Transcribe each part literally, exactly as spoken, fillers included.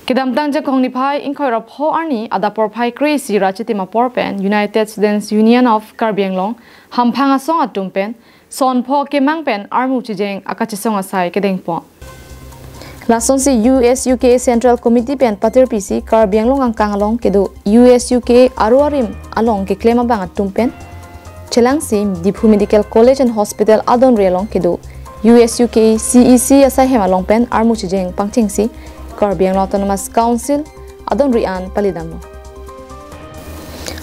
Kedamtang Jakong niphai ingkoi ra pho arni adap porphai kre-isi ra chitim apor pen United Students Union of Karbi Anglong hamphang asong atum pen son pho kemang pen armu chijeng akachesong asai kedengpo. Lasonsi U S U K A Central Committee pen patirpisi Karbi Anglong angkang along kedo U S U K A aro arim along keklem abang atum pen chelangsi Diphu Medical College and Hospital adonri along kedo U S U K A C E C asai hem along pen armu chijeng pangchengsi Karbi Anglong Autonomous Council adonri an palidamlo.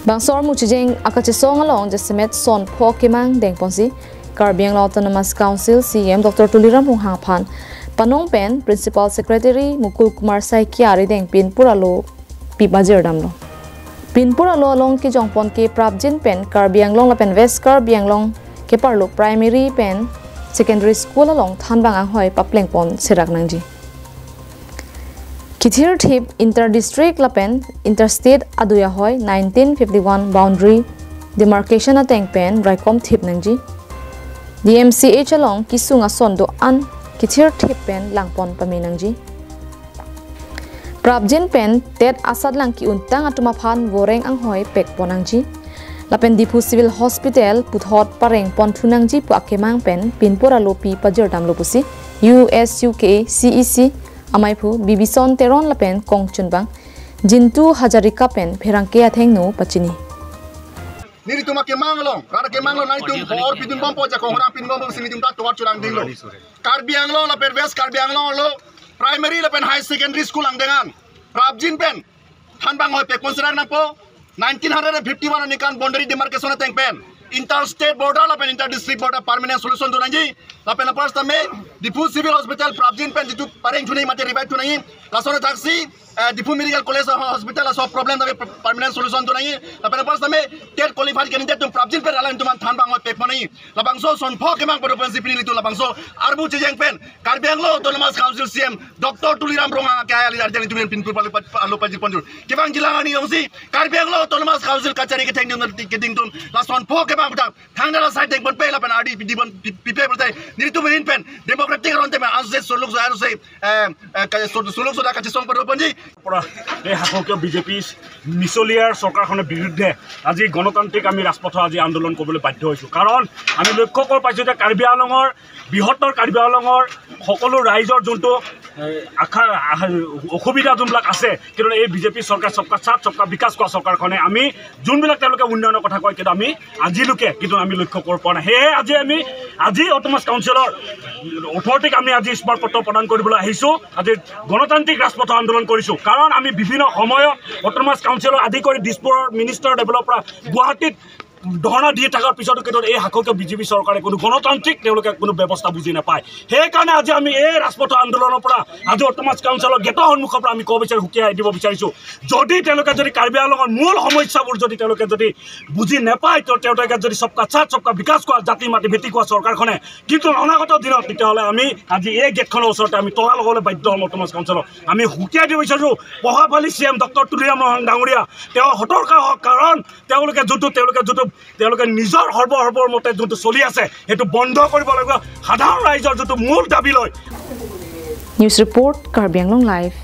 Bangso armu chijeng akachesong along jasemet son pho kemang dengponsi Karbi Anglong Autonomous Council C E M Doctor Tuliram Ronghang aphan panong pen Principal Secretary Mukul Kumar Saikia arideng pinpur alo pi pajirdamlo. Pinpur alo along kejongpon ke prapjin pen Karbi Anglong lapen West Karbi Anglong keparlo primary pen secondary school along thanbang anghoi paplengpon serak nangji. Kithir thip inter district lapen inter state adui ahoi nineteen fifty-one boundary demarcation ateng pen raikom thip nangji. D M C H along kisung ason do-an kithir thip pen langpon pame nangji. Prapjin pen TET asatlang ki-untang atum aphan voreng anghoi pekpon nangji. Lapen Diphu Civil Hospital puthot parengpon thu nangji pu akemang pen pinpur alo pi pajirdamlo pusi U S U K A C E C amaiphu Bibison Teron lapen kongchunbang Jintu Hazarika pen pherangke athengno pachini. Nelitum akemang along, rara kemang along nelitum bor pidunbompo, jakong orang pidunbompo, si nelitum ta tovar churang dinglo. Karbi Anglong lapen West Karbi Anglong lo primary lapen high secondary school angdeng an prapjin pen thanbang anghoi pekpon serak nangpo. Nineteen hundred and fifty-one aningkan boundary demarcation ateng pen inter state border lapen inter district border permanent solution do nangji. Lapen apar tame Diphu Civil Hospital prapjin pen jitu pareng thu nangji mate revive thu nangji. Lason athaksi, eh, Diphu Medical College Hospital laso problem tame permanent solution do nangji. Lapen apar tame TET qualified candidate atum prapjin pen alanglitum aphan thanbang anghoi pekpon nangji. Labangso son pho kemang pen pensi pini nelitum labangso armu chijeng pen Karbi Anglong Autonomous Council C E M Doctor Tuliram Ronghang ke ayali arjan itu pinpur alo pa-, alo pajirpon jur. Kevang jilang arni jongsi Karbi Anglong Autonomous Council kachari ketheng dun keding dun lason pho kemang pen thangnat asai dengponpe lapen ardi pidipon pi-, pipe pen nelitum ahin pen democratic aron tame anse soluk so anse, eh, eh, ka-, so-, soluk so da kachesong pen ponji. পৰা এই শাসকীয় বিজেপি মিছলীয়াৰ চৰকাৰখনৰ বিৰুদ্ধে আজি গণতান্ত্ৰিক আমি ৰাজপথত আজি আন্দোলন কৰিবলৈ বাধ্য হৈছোঁ। কাৰণ আমি লক্ষ্য কৰি পাইছোঁ যে কাৰ্বি আংলঙৰ বৃহত্তৰ কাৰ্বি আংলঙৰ সকলো ৰাইজৰ যোনটো, এ, আশা, আশা, অসুবিধা যোনবিলাক আছে, কিন্তু এই বিজেপি চৰকাৰ সবকা সাথ সবকা বিকাশ কোৱা চৰকাৰখনে আমি যোনবিলাক তেওঁলোকে উন্নয়নৰ কথা কয়, কিন্তু আমি আজিলৈকে কিন্তু আমি লক্ষ্য কৰিব পৰা নাই। সেয়েহে আজি আমি, আজি অট'নমাছ কাউন্সিলৰ অথৰিটিক আমি আজি স্মাৰক পত্ৰ প্ৰদান কৰিবলৈ আহিছোঁ। আজি গণতান্ত্ৰিক ৰাজপথত আন্দোলন কৰিছোঁ, কাৰণ আমি বিভিন্ন সময়ত অট'নমাছ কাউন্সিলৰ আদি কৰি দিছপুৰৰ মিনিষ্টাৰ টেবুলৰ পৰা গুৱাহাটীত ধৰ্ণা দি থকাৰ পিছতো কিন্তু এই শাসকীয় বিজেপি চৰকাৰে কোনো গণতান্ত্ৰিক তেওঁলোকে কোনো ব্যৱস্থা বুজি নাপায়। সেইকাৰণে আজি আমি এই ৰাজপথৰ আন্দোলনৰ পৰা আজি অট'নমাছ কাউন্সিলৰ গেটৰ সন্মুখৰ পৰা আমি ক'ব বিচাৰি, সকীয়াই দিব বিচাৰিছোঁ, যদি তেওঁলোকে যদি কাৰ্বি আংলঙৰ মূল সমস্যাবোৰ যদি তেওঁলোকে যদি বুজি নাপায়, তো তেওঁলোকে যদি সবকা সাথ সবকা বিকাশ কোৱা, জাতি মাটি ভিত্তি কোৱা চৰকাৰখনে কিন্তু অনাগত দিনত তেতিয়াহ'লে আমি আজি এই গেটখনৰ ওচৰতে আমি তলা লগাবলৈ বাধ্য হ'ম। অট'নমাছ কাউন্সিলক আমি সকীয়াই দিব বিচাৰিছোঁ, প্ৰভাৱশালী চি এম ডক্টৰ তুলিৰাম ৰংহাং ডাঙৰীয়া তেওঁ সতৰ্ক হওক, কাৰণ তেওঁলোকে যোনটো, তেওঁলোকে যোনটো, তেওঁলোকে নিজৰ সৰ্ব সৰ্বৰ মতে যোনটো চলি আছে, সেইটো বন্ধ কৰিব লাগিব। সাধাৰণ ৰাইজৰ যোনটো মূল দাবী লয়। News report, Karbi Anglong Live.